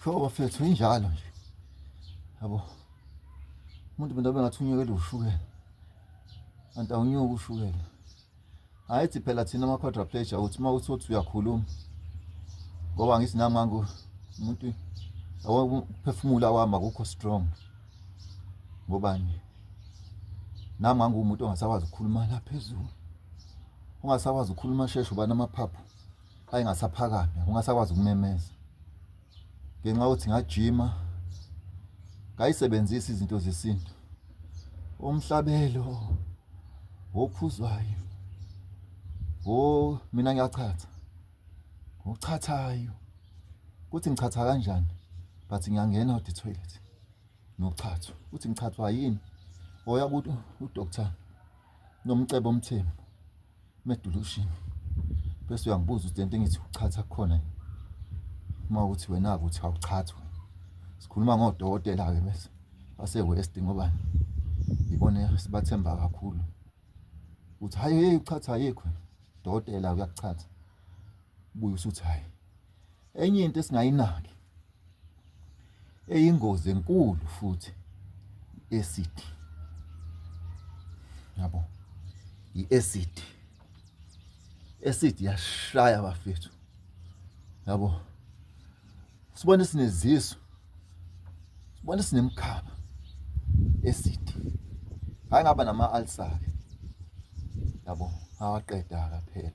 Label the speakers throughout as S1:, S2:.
S1: Sho bafethu injalo nje. Yabo. Umuntu mina bengathi unyukele ushukela. Kanti awunyuki ushukela. Hayi phela thina ama quadriplegia uthi uma uthi uthi uyakhuluma. Ngoba ngithi nami ngangu umuntu ukuphefumula kwami akukho strong. Ngobani? Nami ngangumuntu ongasakwazi ukukhuluma la phezulu. Ungasakwazi ukukhuluma sheshe ubani amaphaphu ayengasaphakami, ungasakwazi ukumemeza. Ngenxa yokuthi ngajima ngayisebenzisa izinto zesintu. Umhlabelo ophuzwayo. Oh mina ngiyachatha. Ngochathayo. Kuthi ngichatha kanjani? But ngiyangena out the toilet. Nochatho. Uthi ngichathwa yini? Oya ku uDr. Nomcebo Mthembu. Medulushini. Bese uyangibuza ukuthi lento engithi uchatha kukhona uma ukuthi wena ukuthi awuchathwe. Sikhuluma ngodokotela ke bese base West ngoba ibone sibathemba kakhulu. Uthi hayi hey uchatha ayikho. Dokotela uyakuchatha. Buye usuthi hayi. Enye into esingayinaki eyingozi enkulu futhi i-acid yabo i-acid acid yashaya bafethu yabo sibone sinezisu sibone sinemkhaba acid hayi ngaba nama ulcer ke yabo ngawaqeda phela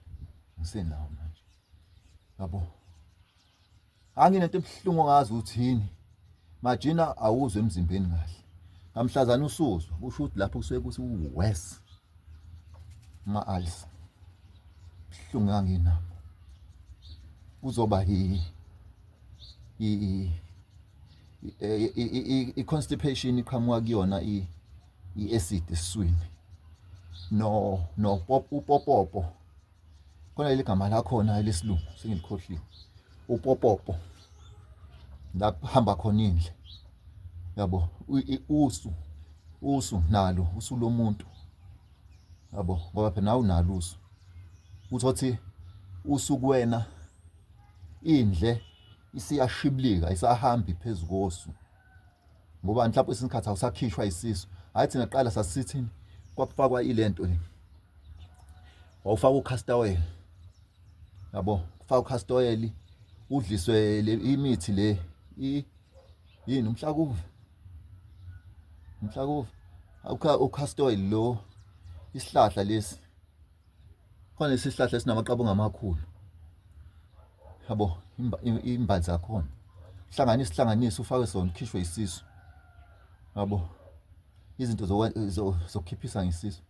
S1: ngisenawo manje yabo Anginento ebuhlungu ongazi ukuthi yini. Majina awuzwe emzimbeni kahle. Ngamhlazana usuzwa kusho ukuthi lapho kusuke kuthi worse. Ma ulcer. Buhlungu anginabo. Kuzoba i i i constipation iqhamuka kuyona i i-acid esiswini. No no upopopo khona leli gama lakhona elesilungu sengilikhohliwe upopopo la kuhamba khona indle yabo usu usu nalo usu lomuntu yabo ngoba phela nawe unalo usu uthothi usu kuwena indle isiyashibilika isahambi phezu kosu ngoba mhlawumbe kwesinye isikhathi awusakhishwa isisu hhayi thina kuqala sasithini kwakufakwa ilento le wawufaka ucastor oil yabo kufaka ucastor oil udliswe le imithi le yini umhlakuva umhlakuva ucastor oil lo isihlahla lesi khona isihlahla esinamaqabunga amakhulu yabo imbali zakhona hlanganisa ihlanganise ufake sona ukhishwe isisu yabo izinto zokukhiphisa ngesisu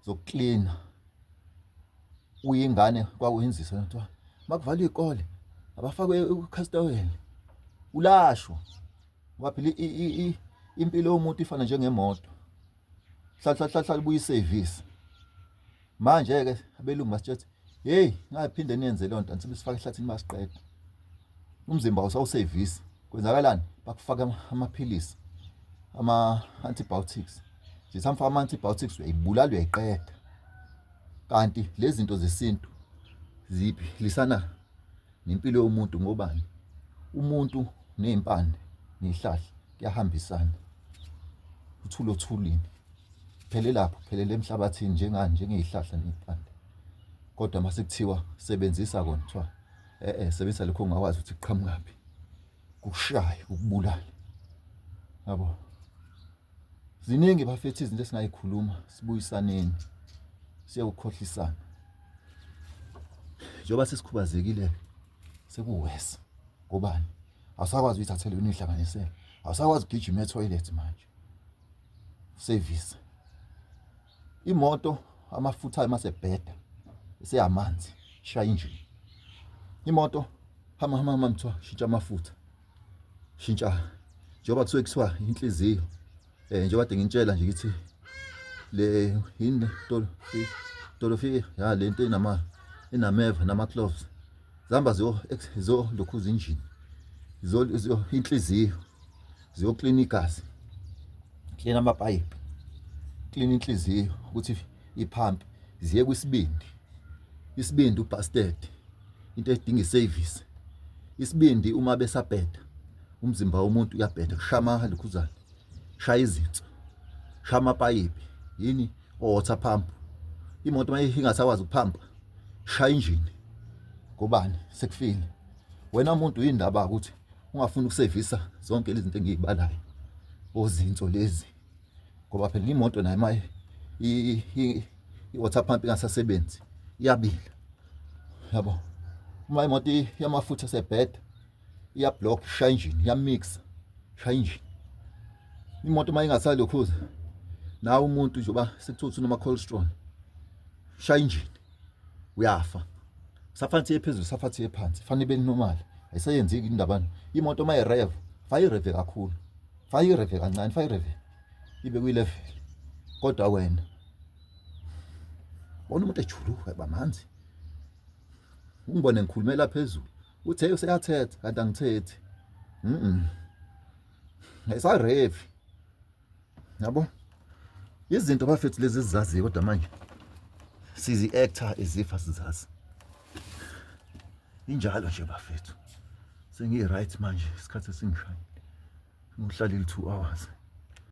S1: zokuklina uyingane kwakuyinzisa kuthiwa makuvalwe ikole abafakwe ucastor oil ulashwa ngoba phela impilo yomuntu ifana njengemoto hlala hlala hlala buye service manje ke abelungu basitshela hey ngaphinde niyenze leyo nto ansibe sifake ehlathini basiqeda umzimba awusawusevisi kwenzakalani bakufaka amaphilisi ama antibiotics nje samfaka ama antibiotics uyayibulala uyayiqeda kanti lezi zinto zesintu ziphilisana nempilo yomuntu ngobani umuntu nezimpande nezihlahla kuyahambisana uthule othulini phele lapho phelele emhlabathini njengani njengezihlahla nezimpande kodwa mase kuthiwa sebenzisa kona kuthiwa eh eh sebenzisa lokho ongakwazi ukuthi kuqhamukaphi kushaye ukubulala yabo Ziningi bafethu izinto esingayikhuluma sibuyisaneni siyokukhohlisana. Njengoba sesikhubazekile sekuwesa ngobani? Awusakwazi uyithathele wena uyihlanganisele. Awusakwazi ukugijima etoilet manje. Service. Imoto amafutha ayo masebheda eseyamanzi shaya injini. Imoto hamba hamba hamba mthwa shintsha amafutha. Shintsha njengoba kusuke kuthiwa inhliziyo eh njengoba kade ngintshela nje ngithi le yini tolo tolo fi ya lento enama enameva nama cloves zihamba ziyo zo lokhuza injini zo zo inhliziyo ziyo clean igazi clean amapayipi clean inhliziyo ukuthi iphampe ziye kwisibindi isibindi ubusted into edinga iservice isibindi uma besabheda Umzimba womuntu uyabheda, kushaya amahalikhuzane, shaya izinso, shaya amapayipi, yini o-water pump. Imoto uma ingasakwazi ukuphampa, shaya injini. Ngobani sekufile. Wena muntu yindaba ukuthi ungafuni ukusevisa zonke lezi zinto engiyibalayo, ozinso lezi, ngoba phela imoto nayo maye i-water pump ingasasebenzi iyabila, yabo. Uma imoto yamafutha sebheda iyablock, shaya injini, iyamixa, shaya injini. Imoto uma ingasalokhuza nawe umuntu njengoba sekuthiwa uthi unama-cholesterol, shaya injini, uyafa. Safanele iye phezulu, safanele iye phansi, fanele ibe normal, ayisayenzeki indaba. Imoto uma irev, fake ireve kakhulu, fake ireve kancane, fake ireve ibe kwi-level. Kodwa wena bona umuntu ejuluka bamanzi, ungibone ngikhulumela phezulu, uthe useyathetha kanti angithethi. Ayisarevi, yabo. Izinto bafethu lezi ezizaziyo, kodwa manje sizi-actor izifa sizazi injalo nje bafethu. Sengiyi-right manje, isikhathi esingishayile, ngihlalile 2 hours.